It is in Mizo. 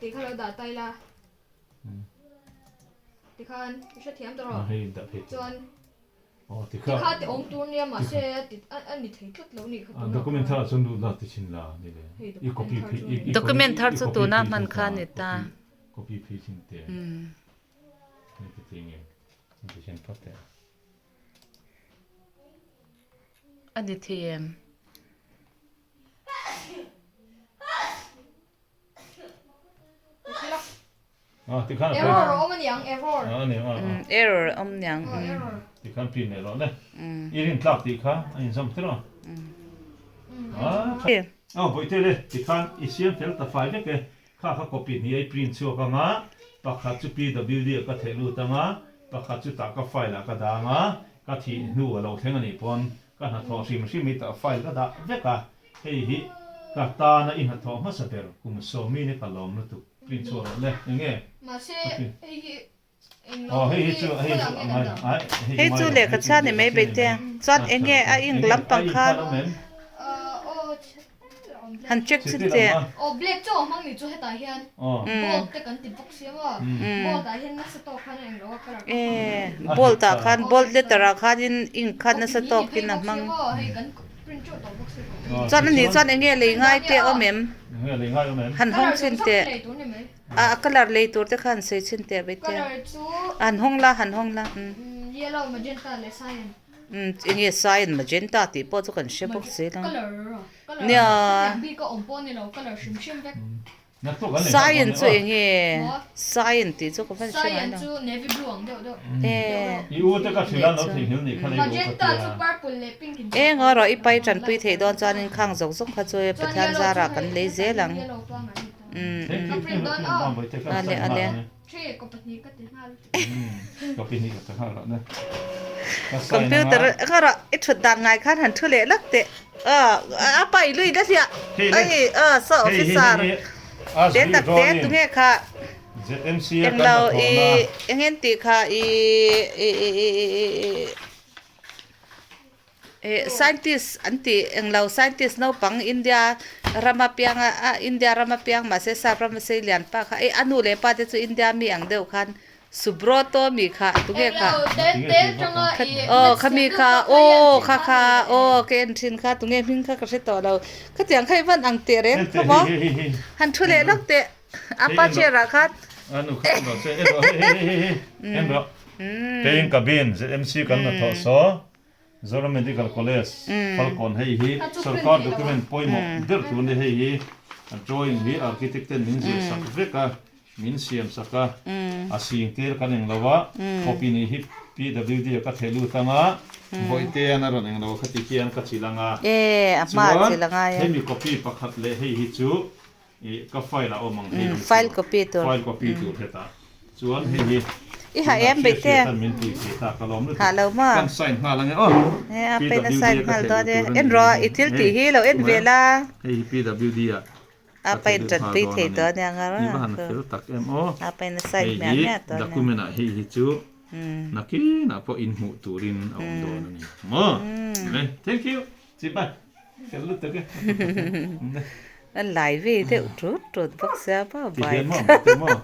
tih kha lo dah ta ila tikhan i hrethiam ta rawh chuan tikha ti awm tur nia mahse a ni thei tlat lo nih kha tunah Document thar ah chuan lut la ti thin la ni le i copy phei i Document thar chu tuna hman kha ni ta. Copy phei thin te ni ti ti nge ti hian phawt teh. A ni thei em? Error a awm aniang error. Error a awm aniang. Ti khan pin leh rawh le. I rin tlak tih kha a inzawm tir a. Aw bawihte le ti khan i siam fel ta fai vek e. Kha kha copy hnih a i print chhuak anga pakhat chu PWD ah ka theh lut anga pakhat chu tah ka file ah ka dang a ka thih hnu a lo thleng anih pawn ka hnathawh hrim hrim hi tah file ka dah vek a. Hei hi ka tana i hnathawh hmasa ber kum sawmi ni ka lawm lutuk print chhuah rawh le enge Mahse hei hi englo aw hei hi chu hei chu a ngai ai hei Hei chu chu ngai lo lehkha hei chu chhiat ni mai lehkha bei chhiat ni te mai chuan a tha enge lo a ink enge a lampang ink kha kha lo mem aw han check chhe chin tir che ang a aw black chu a hmang ni chu hetah hian aw bold te kan ti bawk sia maw bold ah hian nasa tawk khan a englo a colour e a bold hit ah ta khan bold letter ah khanin ink khan copy nasa ni ni tawk phei in a bawk sia hmang maw hei kan print teuh tawh bawk sia copy aw chuan ani tichuan chuan enge lei print ngai dan te nia awm em enge lei ngai awm em han hawng colour chin zawng zawng teh hi lei tur ni mai a a colour lei tur te kha han sawi chin teh bei te colour chu han hawng la han hawng la umm yellow magenta leh cyan umm enge cyan magenta tih pawh chu kan hre bawk si lo colour colour nia hetiang bik a awm pawh ni lo colour hrim hrim vek Cyan chu enge cyan tih chu ka van hre ngai lo Cyan chu navy blue ang deuh deuh e I u te ka hrilh a lo theihnghilh nih kha lei u ka magenta tia. chu purple leh pink in Eng aw rawh i pai tanpui theih dawn chuanin khang zawk zawk kha chu Pathian zarah kan lei zel ang umm Thank you print dawn aw ale ale. Three kaw pahnih ka ti nghal. Kaw pahnih ka ti nghal rawh ne. Ka sign Computer anga. nga rawh i thut dan ngai khan han thu leh lak teh. A pai lui la hliah. Hei le. Ai a saw Hei hi officer. hei hi as Te we tak te drawing. tunge kha. ZMC a kan Englo i hnathawhna. engen tih kha i i i i i i Eh scientist an tih englo scientist naupang India rama piang a India rama piang mahse sap rama sei lian pa kha eh a nu leh pa te chu India mi ang deuh khan Subroto mi kha tunge kha aw khami kha aw kha kha aw ka en thin kha tunge hming kha ka hre tawh lo khatiang kha i van ang teh reng kha maw han thu leh lawk teh a pa chair ah khan Peng cabin ZMC kan hnathawh saw Zoram Medical College Falkawn hei hi sorkar document pawimawh ber tur a ni hei hi a drawing hi architect ten min zir sak vek a min siam sak a a sing tir kan eng lo a copy nih hi PWD ah ka theh lut ang a Bawihte an a rawn eng lo a khati khian ka chil ang a chuan hemi copy pakhat leh hei hi chu Ih ka file a awm ang hei hi chu File copy tur. File copy tur hetah chuan hei hi I ha em tunah beih te. hriat hriat an min tih thei ta ka lawm lutuk. Ha lo maw? Kan sign nghal ange aw. He a pain a PWD sign a ka nghal theh dawn luh e. tur a ni En hei rawh hi. i thil Hei tih hi lo en hmu ve em? la. Hei hi PWD a A ka theh pain lut tan nghal pui dawn thei a ni. dawn nia nga I va han fel tak em aw. A pain a sign Hei hmiah hi hmiah dawn nia. document ah hei hi chu nakinah pawh inhmuh turin a awm dawn a ni. Maw? Thank you. Chibai. Fel lutuk e. A lai ve deuh tut tut bawk sia maw Ti bike. hian maw bawk te maw.